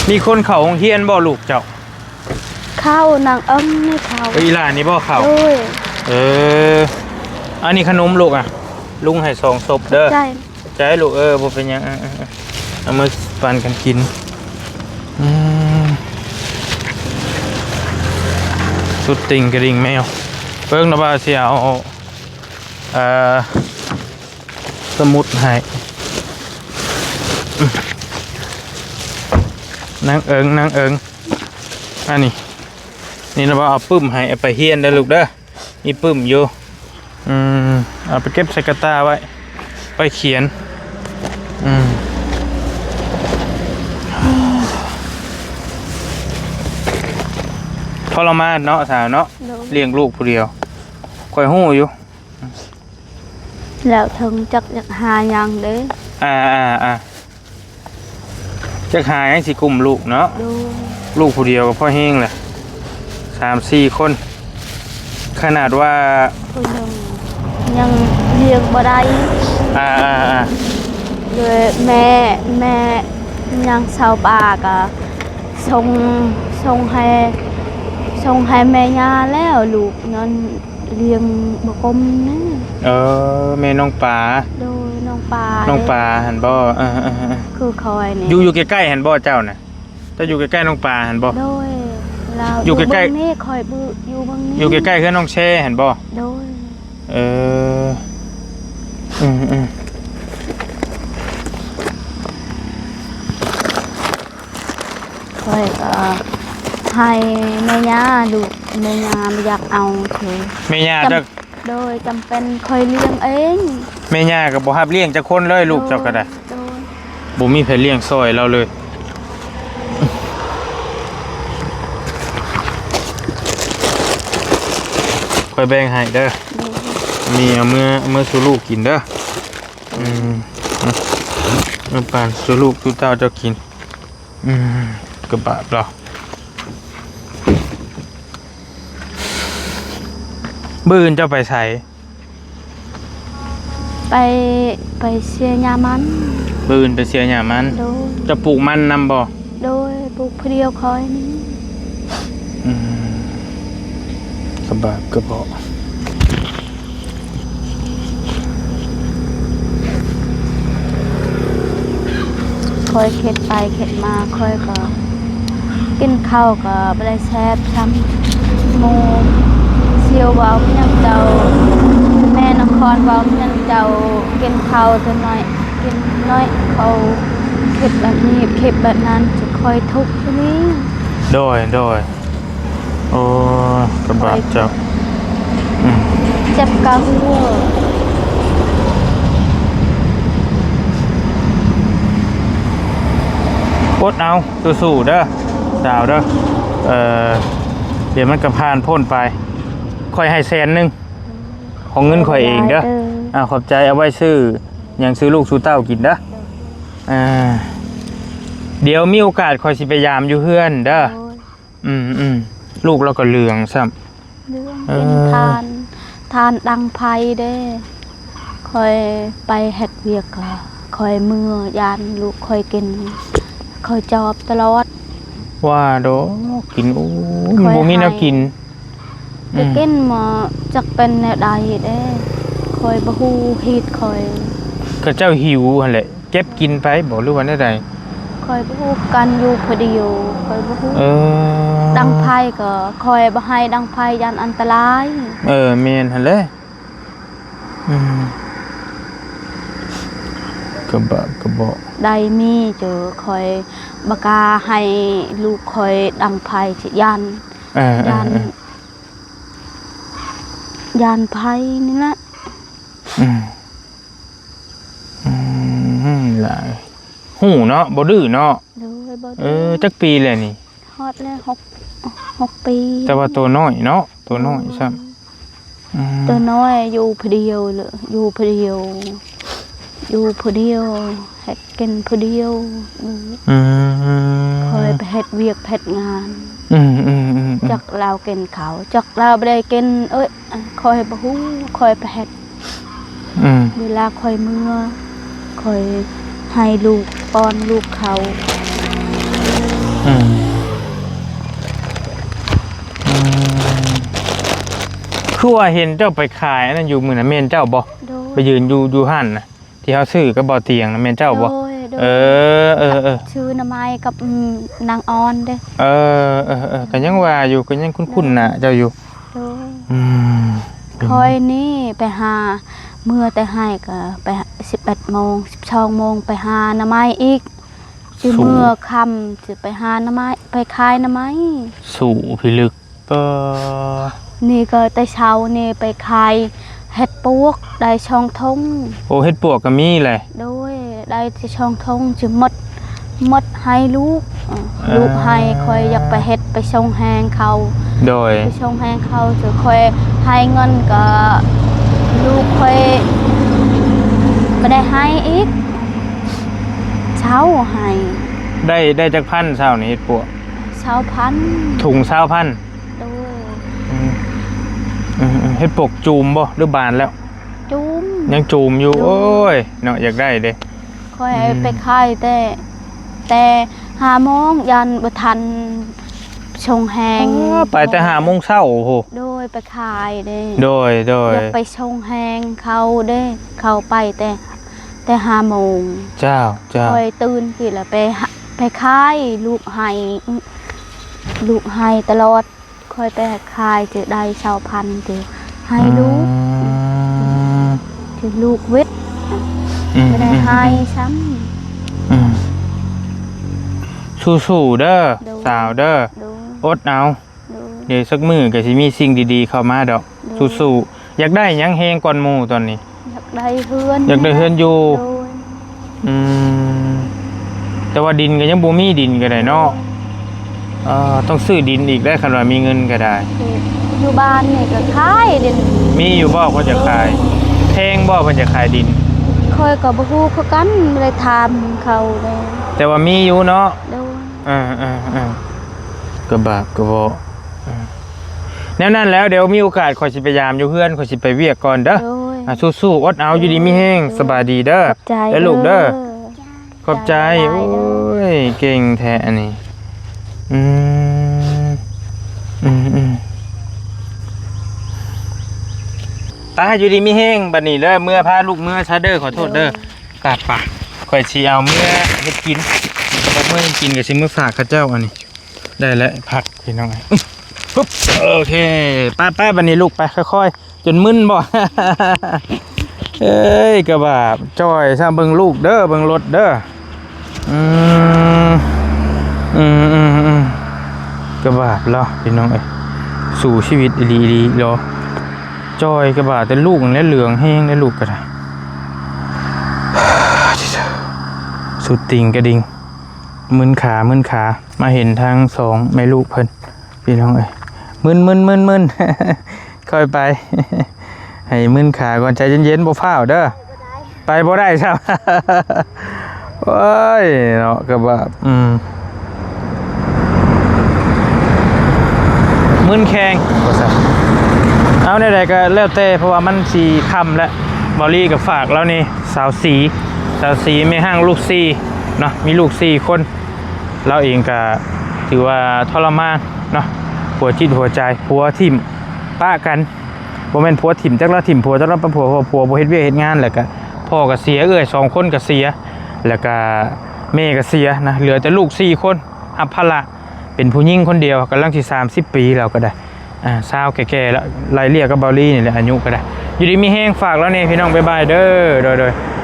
ມີຄົນເຂົ້າໂຮງຮຽນບໍ່ ລູກເຈົ້າ? ເຂົ້າ ນາງເອິ້ງນີ້ເຂົ້າ ເອີ ອີ່ຫຼ້ານີ້ບໍ່ເຂົ້າ? ໂດຍ ເອີ ອັນນີ້ຂະໜົມລູກ ອ່ະ ລຸງໃຫ້ສອງສົບເດີ ໃຈ ໃຈລູກ ເອີ ບໍ່ເປັນຫຍັງ ເອົາ ເອົາ ເອົາ ເອົາມາປັນກັນກິນ ອືມ ສຸດຕິ່ງກະດິ່ງແມວ ເບິ່ງນະ ວ່າຊິເອົາ ເອີ ສະໝຸດໃຫ້ ນາງເອິງ ນາງເອິງ ອັນນີ້ ນີ້ລະວ່າເອົາປຶ້ມໃຫ້ ເອົາໄປຮຽນເດີລູກເດີ ມີປຶ້ມຢູ່ ອືມ ເອົາໄປເກັບໃສ່ກະຕ່າໄວ້ ໄປຂຽນ ທໍລະມານເນາະສາວເນາະ ໂດຍ ລ້ຽງລູກຜູ້ດຽວ ຂ້ອຍຮູ້ຢູ່ ແລ້ວເຖິງຈັກຢາກຫາຫຍັງເດ້ ອ່າໆ ຈັກຫາຫຍັງຊິກຸ້ມລູກເນາະ ໂດຍ ລູກຜູ້ດຽວກໍພໍແຮງແຫຼະ ສາມສີ່ຄົນ ຂະໜາດວ່າ ຜູ້ໜຶ່ງຍັງລ້ຽງບໍ່ໄດ້ ອ່າໆໆ ໂດຍແມ່ ແມ່ຍັງເຊົາປາກໍສົ່ງ ສົ່ງໃຫ້ ສົ່ງໃຫ້ແມ່ຍ່າແລ້ວ ລູກນັ້ນລ້ຽງບໍ່ກົມນະ ເອີ ແມ່ນ້ອງປາ ໂດຍ ນ້ອງປາ ນ້ອງປາຫັ້ນບໍ່ ເອີໆໆ ຄືຂ້ອຍນີ້ ຢູ່ ຢູ່ໃກ້ໆຫັ້ນບໍ່ເຈົ້ານະ? ເຈົ້າຢູ່ໃກ້ໆນ້ອງປາຫັ້ນບໍ່? ໂດຍ ລາວ ຢູ່ໃກ້ໆ ຢູ່ເບື້ອງນີ້ ຂ້ອຍເບິ່ງ ຢູ່ເບື້ອງນີ້ ຢູ່ໃກ້ໆເຮືອນນ້ອງແຊຫັ້ນບໍ່? ໂດຍ ເອີ ອືມໆ ຂ້ອຍກໍໃຫ້ແມ່ຍ່າ ລູກແມ່ຍ່າບໍ່ຢາກເອົາເທື່ອ ແມ່ຍ່າ ຈຳ ເຈົ້າ ໂດຍ ຈຳເປັນຂ້ອຍລ້ຽງເອງ ແມ່ຍ່າກໍບໍ່ຮັບລ້ຽງຈັກຄົນເລີຍ ລູກເຈົ້າກໍໄດ້ ໂດຍ ບໍ່ມີໃຜລ້ຽງຊ່ອຍລາວເລີຍ ຂ້ອຍແບ່ງໃຫ້ເດີ ໂດຍ ມີເອົາເມືອ ເອົາເມືອສູ່ລູກກິນເດີ ອືມ ເອົາປານສູ່ລູກສູ່ເຕົ້າເຈົ້າກິນ ອືມ ກະບາບລາວ ມື້ອື່ນເຈົ້າໄປໃສ? ໄປ ໄປເສຍຫຍ້າມັນ ມື້ອື່ນໄປເສຍຫຍ້າມັນ ໂດຍ ເຈົ້າປູກມັນນຳບໍ່? ໂດຍ ປູກຜູ້ດຽວຂ້ອຍນີ້ ອືມ ກະບາບກະເບາະ ຂ້ອຍຄິດໄປຄິດມາ ຂ້ອຍກໍກິນເຂົ້າກໍບໍ່ໄດ້ແຊບຊ່ຳ ໝູ່ຊິວເວົ້າຫຍັງເຈົ້າ ແມ່ນະຄອນເວົ້າຫຍັງເຈົ້າ ກິນເຂົ້າແຕ່ໜ້ອຍ ກິນໜ້ອຍເຂົ້າ ຄິດແບບນີ້ ຄິດແບບນັ້ນ ຈະຄ່ອຍທຸກນີ້ ໂດຍ ໂດຍ. ໂອ້ ກະບາບເຈົ້າ ອືມ ເຈັບກະຫົວ ອົດເອົາ ສູ້ໆເດີ ສາວເດີ ເອີ ດຽວມັນກະຜ່ານພົ້ນໄປ ຂ້ອຍໃຫ້ແສນໜຶ່ງ ຂອງເງິນຂ້ອຍເອງເດີ ເອີ ອ່າ ຂອບໃຈ ເອົາໄວ້ຊື້ຫຍັງ ຊື້ລູກສູ່ເຕົ້າກິນເດີ ອ່າ ດຽວມີໂອກາດຂ້ອຍຊິໄປຢາມຢູ່ເຮືອນເດີ ໂດຍ ອືມໆ ລູກລາວກໍເຫຼືອງຊ້ຳ ເລື່ອງ ເອີ ເປັນທ່ານ ທ່ານດັງໄຟເດ້ ຂ້ອຍໄປເຮັດວຽກກໍ ຂ້ອຍເມືອຢ້ານລູກຂ້ອຍກິນ ຂ້ອຍຈອບຕະຫຼອດ ວ່າດອກກິນ ໂອ້ຍ ມັນບໍ່ມີແນວກິນ ຂ້ອຍໃຫ້ ອືມ ກໍກິນໝໍ ຈັກເປັນແນວໃດເດ້ ຂ້ອຍບໍ່ຮູ້ຮີດຂ້ອຍ ຂະເຈົ້າຫິວຫັ້ນແຫຼະ ເກັບກິນໄປບໍ ຫຼືວ່າແນວໃດ? ຂ້ອຍບໍ່ຮູ້ກັນ ຢູ່ຜູ້ດຽວ ຂ້ອຍບໍ່ຮູ້ ເອີ ດັງໄຟກໍຂ້ອຍບໍ່ໃຫ້ດັງໄຟ ຢ້ານອັນຕະລາຍ ເອີ ແມ່ນຫັ້ນແຫຼະ ອືມ ກະບາບກະເບາະ ໄດ້ມີເຈີ ຂ້ອຍບໍ່ກ້າໃຫ້ລູກຂ້ອຍດັງໄຟ ຢ້ານ ເອີໆໆ ຢ້ານ ຢ້ານໄຟນີ້ແຫຼະ ອືມ ອືມ ຫຼາຍ ຮູ້ເນາະ ບໍ່ດື້ເນາະ ໂດຍ ບໍ່ດື້ ເອີ ຈັກປີແລ້ວນີ້? ຮອດແລ້ວ ຫົກ ຫົກປີ ແຕ່ວ່າໂຕນ້ອຍເນາະ ໂຕນ້ອຍຊ້ຳ ອືມ ໂຕນ້ອຍຢູ່ຜູ້ດຽວເລີຍ ຢູ່ຜູ້ດຽວ ຢູ່ຜູ້ດຽວ ເຮັດກິນຜູ້ດຽວ ອືມ ອືມ ຂ້ອຍໄປເຮັດວຽກເຮັດງານ ອືມໆໆ ຈັກລາວກິນເຂົ້າ ຈັກລາວບໍ່ໄດ້ກິນ ເອີຍ ຂ້ອຍບໍ່ຮູ້ ຂ້ອຍໄປເຮັດ ອືມ ເວລາຂ້ອຍເມືອ ຂ້ອຍໃຫ້ລູກ ປ້ອນລູກເຂົ້າ ອືມ ອືມ ຄືວ່າເຫັນເຈົ້າໄປຂາຍອັນນັ້ນຢູ່ມື້ນັ້ນ ແມ່ນເຈົ້າບໍ່? ໂດຍ ໄປຢືນຢູ່ ຢູ່ຫັ້ນນະ ທີ່ເຮົາຊື້ກັບບໍ່ຕຽງນະ ແມ່ນເຈົ້າບໍ່? ໂດຍ ໂດຍ ເອີ ເອີ ເອີ ຊື້ໜໍ່ໄມ້ກັບ ອືມ ນາງອອນເດ້ ເອີ ເອີ ເອີ ກໍຍັງວ່າຢູ່ ກໍຍັງຄຸ້ນໆໜ້າເຈົ້າຢູ່ ໂດຍ ອືມ ຂ້ອຍນີ້ໄປຫາ ເມືອແຕ່ໄຮ່ກໍໄປ ສິບເອັດໂມງ ສິບສອງໂມງ ໄປຫາໜໍ່ໄມ້ອີກ ຊິເມືອຄ່ຳ ຊິໄປຫາໜໍ່ໄມ້ ໄປຂາຍໜໍ່ໄມ້ ສູ້ພິລຶກ ເອີ ນີ້ກໍແຕ່ເຊົ້ານີ້ໄປຂາຍເຫັດປວກໄດ້ສອງຖົງ ໂອ້ ເຫັດປວກກໍມີແຫຼະ ໂດຍ ໄດ້ແຕ່ສອງຖົງ ຊິໝົດ ໝົດໃຫ້ລູກ ເອີ ລູກໃຫ້ ຂ້ອຍຢາກໄປເຮັດ ໄປສົ່ງແຮງເຂົາ ໂດຍ ໄປສົ່ງແຮງເຂົາ ຄືຂ້ອຍໃຫ້ເງິນກໍລູກຂ້ອຍບໍ່ໄດ້ໃຫ້ອີກ ເຊົາໃຫ້. ໄດ້ ໄດ້ຈັກພັນເຊົານີ້ເຮັດປວກ? ຊາວພັນ. ຖົງຊາວພັນ. ໂດຍ. ອືມ ເຮັດປວກຈູມບໍ່ ຫຼືບານແລ້ວ? ຈູມ. ຍັງຈູມຢູ່. ໂດຍ. ໂອ້ຍ ເນາະ ຢາກໄດ້ເດ້. ຂ້ອຍ ອືມ ໄປຂາຍແຕ່ ແຕ່ຫ້າໂມງ ຢ້ານບໍ່ທັນສົ່ງແຮງ. ອໍ ໄປແຕ່ຫ້າໂມງເຊົ້າພຸ້ນ. ໂດຍ ໄປຂາຍເດ້. ໂດຍ ໂດຍ. ຢາກໄປສົ່ງແຮງເຂົາເດ້ ເຂົາໄປແຕ່ ແຕ່ຫ້າໂມງ. ເຈົ້າ ເຈົ້າ. ຂ້ອຍຕື່ນຂຶ້ນລະໄປ ໄປຂາຍ ລູກໄຫ້ ລູກໄຫ້ຕະຫຼອດ. ຂ້ອຍໄປຂາຍຈະໄດ້ຊາວພັນ ຈະໃຫ້ລູກ. ອືມ ຈະລູກເວັດ. ອືມ ບໍ່ໄດ້ໃຫ້ຊ້ຳ. ອືມ ອືມ ສູ້ໆເດີ. ໂດຍ. ສາວເດີ. ໂດຍ. ອົດເອົາ. ໂດຍ. ດຽວສັກມື້ກໍຊິມີສິ່ງດີໆເຂົ້າມາດອກ. ໂດຍ. ສູ້ໆ. ຢາກໄດ້ຫຍັງແຮງກ່ອນໝູ່ຕອນນີ້? ຢາກໄດ້ເຮືອນ. ຢາກໄດ້ເຮືອນຢູ່. ໂດຍ. ອືມ ແຕ່ວ່າດິນກໍຍັງບໍ່ມີ ດິນກໍໄດ້ເນາະ. ເອີ ຕ້ອງຊື້ດິນອີກໄດ໋ ຄັນວ່າມີເງິນກໍໄດ້. ຢູ່ບ້ານນີ້ກໍຂາຍດິນ. ມີຢູ່ບໍ່ຄົນຢາກຂາຍ? ແພງບໍ່ເພິ່ນຢາກຂາຍດິນ? ຂ້ອຍກໍບໍ່ຮູ້ຄືກັນ ບໍ່ໄດ້ຖາມເຂົາເດ້. ແຕ່ວ່າມີຢູ່ເນາະ. ໂດຍ. ເອີໆໆ ກະບາບກະເບາະ. ເອີ ແນວນັ້ນແລ້ວ ດຽວມີໂອກາດຂ້ອຍຊິໄປຢາມຢູ່ເຮືອນ ຂ້ອຍຊິໄປວຽກກ່ອນເດີ. ໂດຍ. ອາ ສູ້ໆ ອົດເອົາ ຢູ່ດີມີແຮງ. ໂດຍ. ສະບາຍດີເດີ. ຂອບໃຈເດີລູກເດີ. ໂດຍ. ຂອບໃຈ. ໂອ້ຍ ເກັ່ງແທ້ອັນນີ້. ອືມ ອືມໆ ຕາ ຢູ່ດີມີແຮງບັດນີ້ເດີ. ເມືອພາລູກເມືອຊະເດີ. ຂໍໂທດເດີ. ໂດຍ. ໄປໆ ຂ້ອຍຊິເອົາເມືອເຮັດກິນ. ເອົາເມືອເຮັດກິນກໍຊິເມືອຝາກເຂົາເຈົ້າອັນນີ້. ໄດ້ແລ້ວ ພັກພີ່ນ້ອງ. ອຶບ ປຶບ ໂອເຄ ໄປໆ ບັດນີ້ລູກໄປ ຄ່ອຍໆ ຈົນມຶນບໍ່? ເອີຍ ກະບາບ ຈ່ອຍຊະ ເບິ່ງລູກເດີ ເບິ່ງລົດເດີ. ອືມ ອືມໆໆ ກະບາບລະພີ່ນ້ອງເອີຍ ສູ້ຊີວິດອີ່ຫຼີໆ ລະຈ່ອຍ ກະບາບ ແຕ່ລູກຫັ້ນແຫຼະເຫຼືອງແຮງເດ້ ລູກກະໄດ້ ສຸດຕິ່ງກະດິ່ງ ມຶນຂາ ມຶນຂາ. ມາເຫັນທາງສອງແມ່ລູກເພິ່ນ ພີ່ນ້ອງເອີຍ ມຶນໆໆໆ ຄ່ອຍໄປ ໃຫ້ມຶນຂາກ່ອນ ໃຈເຢັນໆ ບໍ່ຟ້າວເດີ ໄປບໍ່ໄດ້ຊ້ຳ. ໂອ້ຍເນາະ ກະວ່າ ອືມ ມຶນແຂ້ງວ່າຊັ້ນ. ເອົາ ແນວໃດກໍແລ້ວແຕ່ ເພາະວ່າມັນຊິຄ່ຳແລ້ວ ເບົາລີກໍຝາກລາວນີ້ ສາວສີ ສາວສີ ແມ່ຮ້າງລູກສີ່ເນາະ ມີລູກສີ່ຄົນ. ລາວເອງກະຖືວ່າທໍລະມານເນາະ ຫົວຈິດຫົວໃຈ ຜົວຖິ້ມປະກັນ ບໍ່ແມ່ນຜົວຖິ້ມຈັກລາວຖິ້ມຜົວຈັກລາວປະຜົວ ເພາະວ່າຜົວບໍ່ເຮັດວຽກເຮັດງານ ແລ້ວກະພໍ່ກະເສຍ ເອື້ອຍສອງຄົນກະເສຍ ແລ້ວກະແມ່ກະເສຍນະ ເຫຼືອແຕ່ລູກສີ່ຄົນ ຮັບພາລະ ເປັນຜູ້ຍິງຄົນດຽວ ກຳລັງຊິສາມສິບປີ ລາວກໍໄດ້ ອ່າ ຊາວແກ່ໆ ລະ ໄລ່ເລ່ຍກັບເບົາລີນີ້ແຫຼະ ອາຍຸກໍໄດ້. ຢູ່ດີມີແຮງ ຝາກລາວແດ່ພີ່ນ້ອງ ບາຍບາຍເດີ ໂດຍໆ.